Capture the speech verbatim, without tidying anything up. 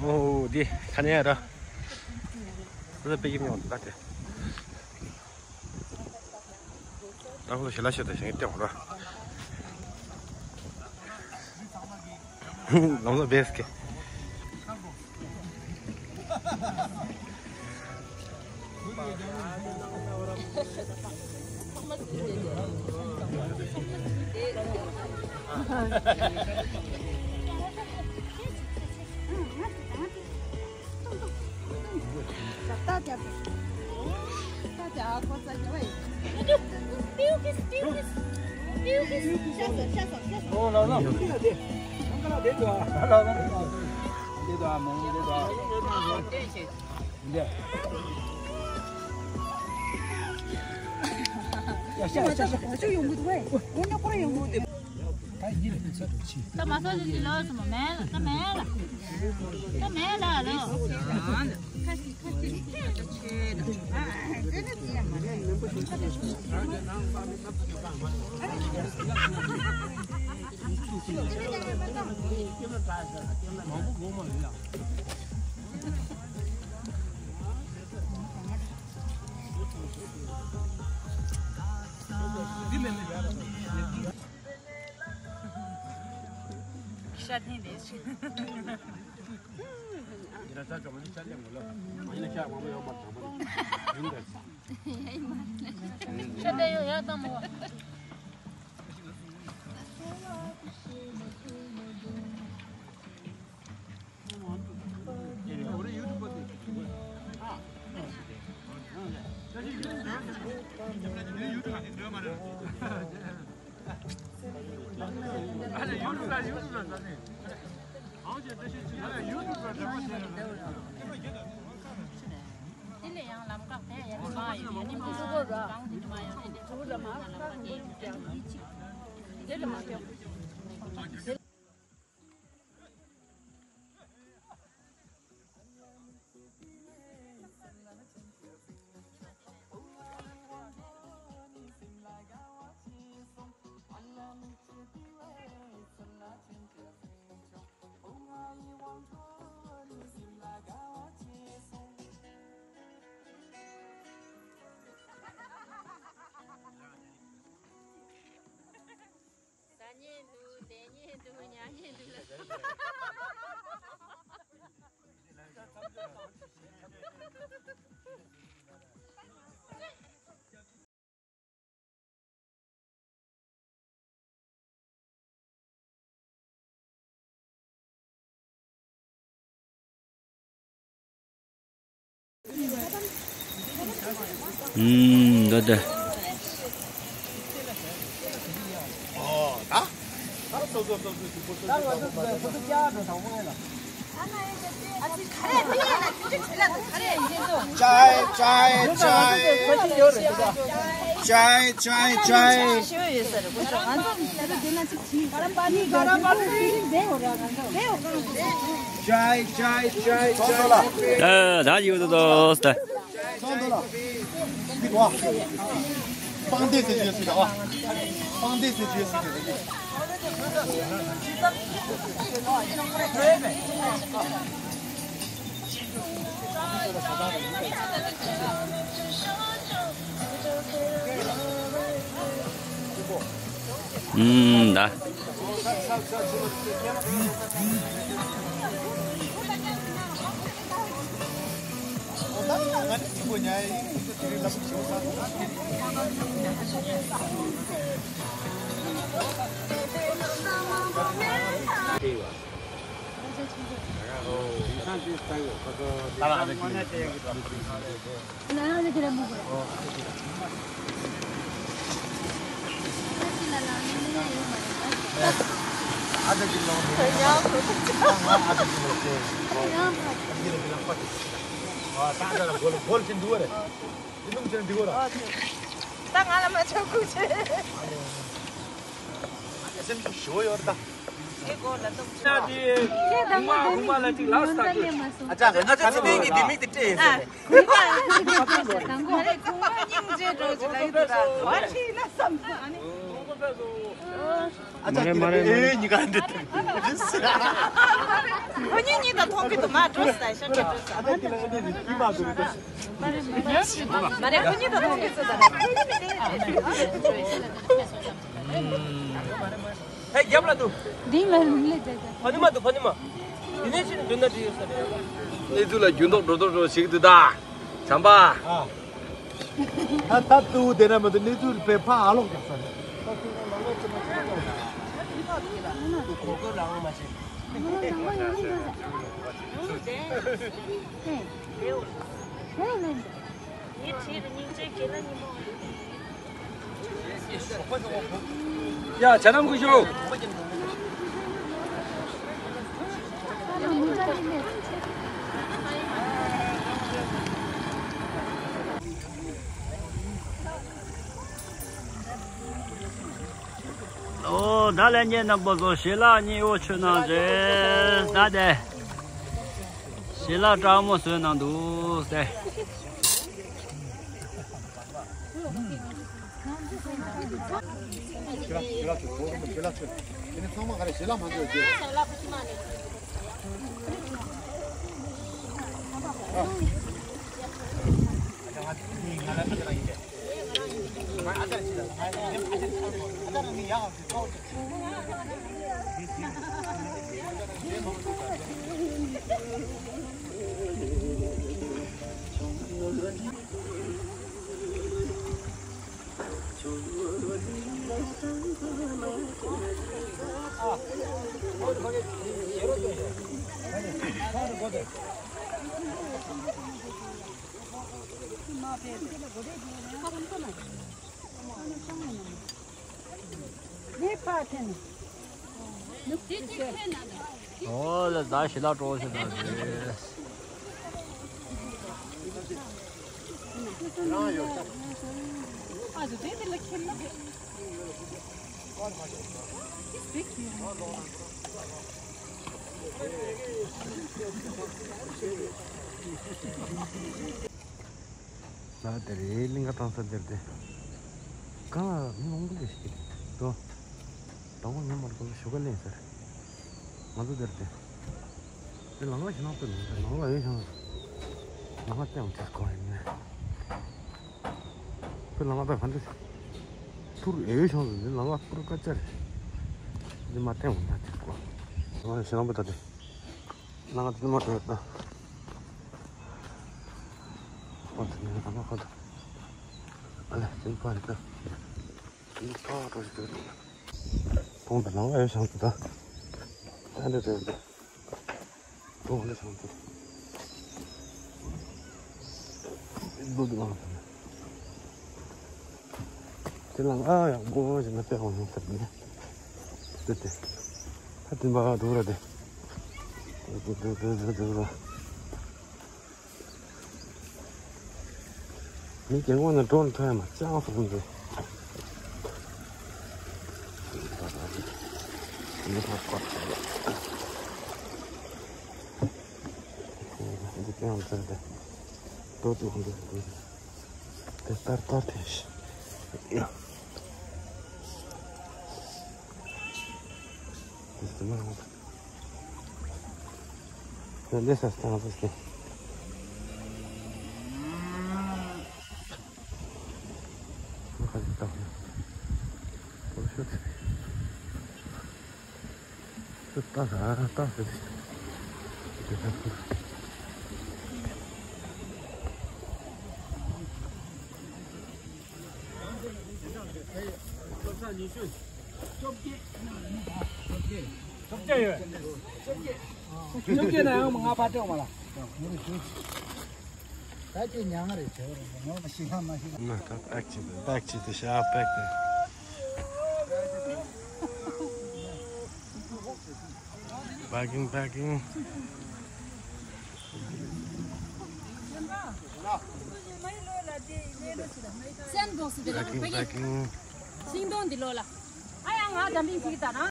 ཨོ་དེ་ཁ་ནས་ར། ཨ་ད་པེ་ཡིབ་ཡོང་ད་དེ། ད་ཁོ་ལ་ཞལ་ལག་ཤོད་དང་ཞལ་ལག་སྟེར་འོང་ར། ལམ་ལ་བེས་ཀེ། ད་མ་སོ་ཅིག་ལོས་སོང་མ་མེད་ལ། ད་མེད་ལ། ད་མེད་ལ་ལོ། ཤ་ཐེངས་དེ་ཞིག་ཤ་ཏེ་ཡོ་ཡ་དང་མོ། ཟ་ཉེན་འདུག་ལས་ཉེན་འདུག་ཉལ་ཉེན་འདུག་ལ། ཨུམ། འདོད་འདོད། ཨོ་ད། ད་སོ་སོ་སོ་སོ་ཞིག་པོ་སོ་སོ་སོ་སོ། ཅའི་ཅའི་ཅའི། ཅའི་ཅའི་ཅའི། ཅའི་ཅའི་ཅའི་ཅའི། ད་ད་ཡོད་དོ་དོ་སྟ། སྤང་སྡེ་ཟེར་གྱི་ཡོད་ཟེར་གྱི་ཨ། སྤང་སྡེ་ཟེར་གྱི་ཡོད་ཟེར་གྱི། ཨུམ་ད། ད་ང་ལ་མ་ཆོག་གུ་ཆེ། སེམས་ཤུགས་ཞུ་ཡོད་ད། ཨ་ཅག་ང་ཚོ་ཚེ་བརྟན་གྱིས་ལྡེ་མིག་དེ་སྤྲད་ཡིན་ཟེར། མ་རེད་མ་རེད་མ་རེད། ཨེ་གཉིས་ཀ་འདི། ཁོ་གཉིས་གཉིས་དང་མཐོང་གི་འདུག་མ་འགྲོ་ས་ཤར་ཁྲ་འགྲོ་ས། མ་རེད་ཁོ་གཉིས་དང་མཐོང་གི་འདུག་ད། ཧེ་རྒྱབ་ལ་འདུག་འདི་མ་ལུག་ལས་བྱ་བྱ། ཕ་ནི་མ་འདུག་ཕ་ནི་མ། དེ་ནས་ཕྱིན་འདུག་ན་འདྲི་ཡོད་ས་རེད། གནས་ཚུལ་ལ་འགྱུར་ལྡོག་འགྲོ་ལྡོག་འགྲོ་ཞིག་འདུག་ད། བྱམས་པ། ད་ད་ཏུ་དེ་ན་མ་ཏུ་གནས་ཚུལ་དཔེ་ཕ་ཨ་ལོག་རྒྱག་ས་རེད། ད་ཏུ་ན་ལང་ལོག་ཅི་མ་ཅི་མ་ཏུ་གོ་གོ་ལང་མ་ཅི། ཡ་ཇ་ནམ་གུ་ཤོ། ཨོ་ད་ལན་རྒྱས་རྣམ་པ་ཚོ་ཞལ་ལག་གཉིས་འོ་མཆོད་གནང་རྗེས་ད་དེ་ཞལ་ལག་སྤྲང་མོ་བཟོས་གནང་འདུག་སྟེ། ཨོ་ལ་ཟ་ཞི་ལ་སྤྲོ་ཞི་ད་རེད། ལ་དེ་རེད་གླིང་ག་བཏང་ས་དེར་དེ། གང་ལ་མི་མང་པོ་ཞིག་ཤི་དོ། དང་པོ་ཉི་མར་ཁོ་ཚོ་ཞོགས་ཀ་ལེན་ཟེར། ང་ཚོ་དེར་དེ། དེ་ལང་ལ་ཞིག་ནང་དུ་ལང་ལ་ཡོད་ཤང་། ལང་ལ་སྟེང་དུ་གོ་ཡིན་ནས། དེ་ལང་ལ་ད་ག་འདྲ། ཐུར་ཨེ་ཡོད་ཤང་དུ་ལང་ལ་ཐུར་ཀ་ཅར། འདི་མ་སྟེང་དུ་ད་དེ་གོ། ལང་ལ་ཞིག་ནང་པོ་ད་དེ། ནང་དེ་མ་འགྲོ་ད། ཁོ་ཚོ་ནི་ཨ་མ་ཁོ་ཚོ། ཨ་ལེ་སེམས་པ་རེད་ད། སེམས་པ་འགྲོ་ཞིག་འགྲོ་ད། ཁོང་དང་ནང་ལ་ཡོད་བཞག་འདུག་ད། ད་འདྲ་འདྲ་འདྲ། ཁོང་ལ་བཞག་འདུག་འདུག་འདུག་ཨང་། དེ་ལ་ང་ཡང་མགོ་ཞིག་ན་པས་འོང་ཡོང་ཟེར་ནས། དེ་དེ། ད་དེ་འབའ་འདུག་ར་དེ། དེ་དེ་དེ་དེ་དེ་དེ་ར། མི་རྒན་གོག་ནི་འགྲོ་ནི་ཐོན་ཡ་མ་ཅང་སོང་འདུག་མི་ཐོག་ཀོ་ཐོག་ལ། འདི་ཀྱང་ཟེར་ཏེ། ཏོ་ཏོ་འདི་འདི། དེ་ལྟར་ལྟར་དེ་ཤི། ཡ། དེ་སུ་མ་རང་། དེ་འདི་ས་སྟེང་ས་སྟེང་། ཁ་ཅིག་བཏགས་ཡོད། པོ་ཤོ་ཚེ། ཚེ་བཏགས་ས་བཏགས་ཟེར་ཏེ། དེ་ལྟར་ཁུར། བཅོ་བརྒྱད་ཡོད། བཅོ་བརྒྱད་ན་ཡང་ང་ཕ་སྤྲད་མ་ལ། ད་ཅི་ཉང་རེད་བྱེད་རེད་ངོ་མ་ཤི་ཁ་མ་ཤི་ཁ། ན་ད་པེག་ཅིག་དེ་པེག་ཅིག་དེ་ཤ་པེག་དེ། Packing, packing. Sandbox དེ་ལ་packing, packing. ཤིང་སྡོང་འདི་ལོ་ལ། ཨ་ཡ་ང་འགྲམ་པིང་ཅིག་ད་ན།